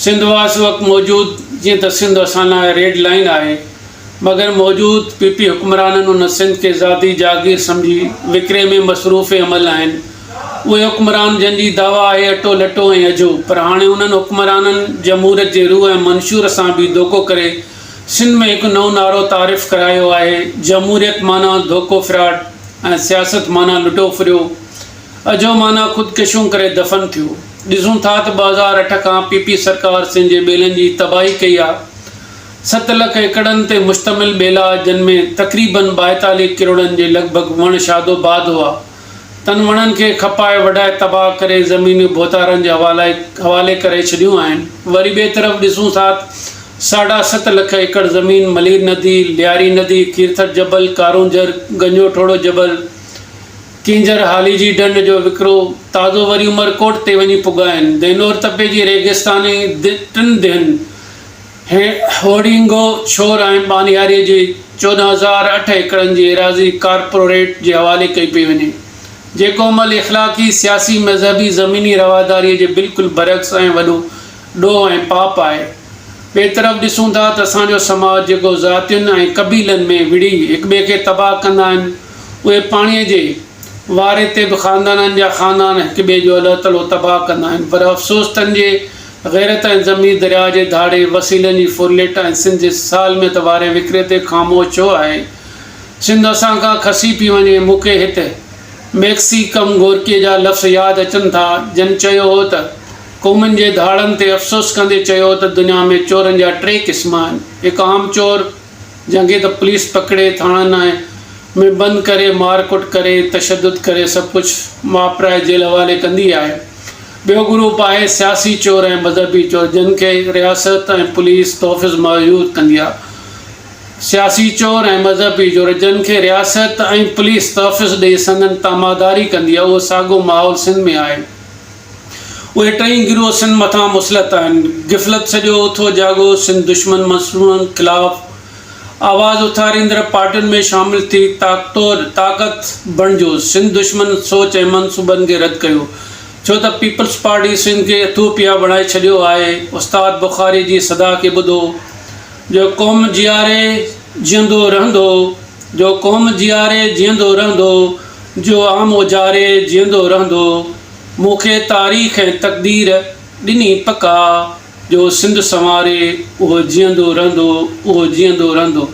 سنڌ واس وقت موجود جيئن ته سنڌ اسان لاء ريڊ لائين آهي مگر موجود پي پي حڪمرانن ان سنڌ کي ذاتي جاگير سمجهي وڪري ۾ مصروف عمل آهن. اهي حڪمران جن جي دعويٰ آهي اٽو لٽو ۽ اجهو پر هاڻي انهن حڪمرانن جمهوريت جي روح ۽ منشور سان به ڌوڪو ڪري سنڌ ۾ هڪ نئون نعرو تعارف ڪرايو آهي جمهوريت معنيٰ ڌوڪو فراڊ ۽ سياست معنيٰ لٽو ڦريو اجهو معنيٰ خودڪشيون ڪري دفن ٿيو. ڏسون ٿا ته 2008 کان پي پي سرڪار سنڌ جي ٻيلن جي تباهي ڪئي آ. ست لک ايڪڙن تي مشتمل ٻيلا جن ۾ تقريبن ٻائيتاليهه ڪروڙن جي لڳ ڀڳ وڻ شاد و باد هئا تن وڻن کي کپائي وڍائي تباهه ڪري زمينون ڀوتارن جي حوالي ڪري ڇڏيون آهن. وري ٻئي طرف ڏسون ٿا ته ساڍا ست لک ايڪڙ زمين ملير ندي، لياري ندي، کيرٿر جبل، ڪارونجهر، گنجو ٺوڙهو جبل، ڪينجهر هاليجي ڍنڍ جو وڪرو تازو وري عمرڪوٽ تي وڃي پڳا آهن. دينور تپي جي ريگستاني ٽن ديهن هوڙينگو، ڇور ۽ ٻانهياريء جي 14,008 ايڪڙن جي ايراضي ڪارپوريٽ جي حوالي ڪئي پئي وڃي، جيڪو عمل اخلاقي، سياسي، مذهبي، زميني رواداريء جي بلڪل برعڪس ۽ وڏو ڏوهه ۽ پاپ آهي. ٻئي طرف ڏسون ٿا ته اسان جو سماج جيڪو ذاتين ۽ قبيلن ۾ وڙهي هڪٻئي کي تباهه ڪندا آهن، اهي پاڻيء جي واري تي به خاندانن جا خاندان هڪ ٻئي جو الهه تلهو تباهه ڪندا آهن پر افسوس تن جي غيرت ۽ ضمير درياء جي ڌاڙي، وسيلن جي ڦرلٽ ۽ سنڌ جي سالميت واري وڪري تي خاموش ڇو آهي؟ سنڌ اسان کان کسي پي وڃي. مون کي هت ميڪسي ڪم گورڪيء جا لفظ ياد اچن ٿا جن چيو هو ته قومن جي ڌاڙن تي افسوس ڪندي چيو ته دنيا ۾ چورن جا ٽي قسم آهن هڪ عام چور، جنهن کي ته پوليس پڪڙي ٿاڻن ۾ بند ڪري مار ڪٽ ڪري تشدد ڪري سڀ ڪجهه واپرائي جيل حوالي ڪندي آهي. ٻيو گروپ آهي سياسي چور ۽ مذهبي چور جن کي رياست ۽ پوليس تحفظ مهيا ڪندي آهي. سياسي چور ۽ مذهبي چور جن کي رياست ۽ پوليس تحفظ ڏئي سندن طعماداري ڪندي آهي اهو ساڳو ماحول سنڌ ۾ آهي. اهي ٽئي گروهه سنڌ مٿان مسلط آهن. غفلت ڇڏيو، اٿو جاڳو، سنڌ دشمن منصوبن خلاف آواز اٿاريندڙ پارٽين ۾ شامل ٿي طاقتور طاقت بڻجو، سنڌ دشمن سوچ ۽ منصوبن کي رد ڪيو. ڇو ته پيپلز پارٽي سنڌ کي ايٿوپيا بڻائي ڇڏيو آهي. استاد بخاري جي صدا کي ٻڌو، جو قوم جياري جيئندو رهندو، جو قوم جياري جيئندو رهندو، جو عام اجاري جيئندو رهندو. مون کي تاريخ ۽ تقدير ڏني پڪا، جو سنڌ سنواري اهو جيئندو رهندو، اهو جيئندو رهندو.